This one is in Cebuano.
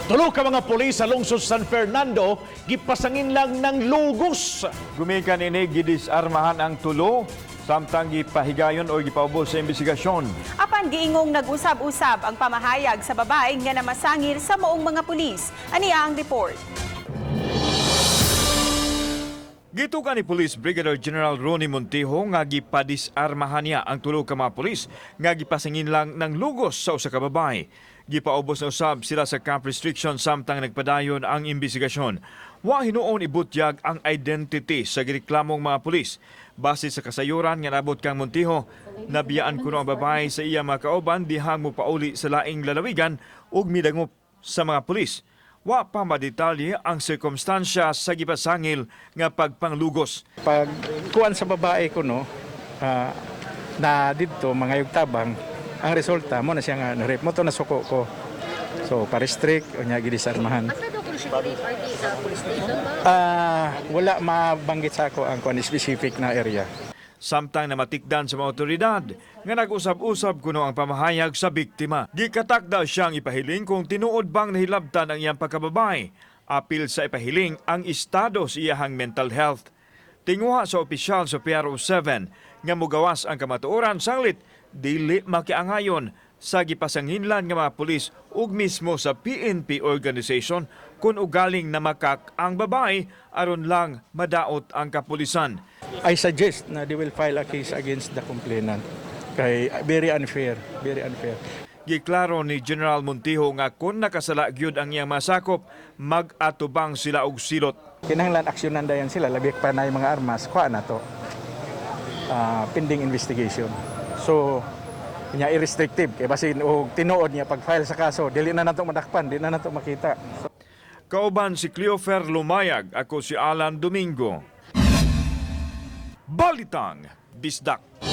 Tulo ka mga pulis sa lungsod San Fernando gipasangin lang ng lugos. Gumikan ini, gidisarmahan ang tulo samtang gipahigayon o gipaubos sa investigasyon. Apan giingong nag-usab-usab ang pamahayag sa babae nga namasangil sa maong mga pulis. Aniya ang report. Gituka ni Police Brigadier General Ronnie Montijo nga gipadisarmahan niya ang tulo ka mga pulis nga gipasangin lang ng lugos sa usa ka babae. Gipaubos na usab sila sa camp restriction samtang nagpadayon ang investigasyon. Wa hinuon ibutyag ang identity sa gireklamong mga pulis. Base sa kasayuran nga nabot kang Montijo, nabiyaan kuno ang babae sa iya mga kauban dihang mopauli sa laing lalawigan ug midangop sa mga pulis. Wa pa madetalye ang sirkumstansya sa gipasangil nga pagpanglugos. Pag kuan sa babae ko, no, na didto mga tabang, ang resulta mo na siya nga na-rape mo to, nasuko ko. So pa-restrict unya gidisarmahan. Asa daw kuno siya rape, RD, sa police station ba? Wala mabanggit sa ako ang kuan specific na area. Samtang namatikdan sa mga otoridad nga nag-usab-usab kuno ang pamahayag sa biktima. Gikatak daw siyang ipahiling kung tinuod bang nahilabtan ang iyang pagkababae. Apil sa ipahiling ang estado sa iyahang mental health. Tinguha sa opisyal sa PRO 7 nga mugawas ang kamatuoran sanglit dili makiangayon sa gipasanginlan nga mga pulis ug mismo sa PNP organization kung ugaling namakak ang babae aron lang madaot ang kapulisan. I suggest na they will file a case against the complainant. Kay very unfair, very unfair. Giklaro ni General Montijo nga kung nakasala gyud ang iyang masakop, mag-atubang sila og silot. Kinahanglan aksyonan dayon sila, labi pa na yung mga armas, kuha na to. Pending investigation. So, nya i-restrictive kay basin og tinuod niya pag-file sa kaso, dili na nato madakpan, dili na nato makita. So, Kauban si Cleofer Lumayag, ako si Alan Domingo. Balitang Bisdak.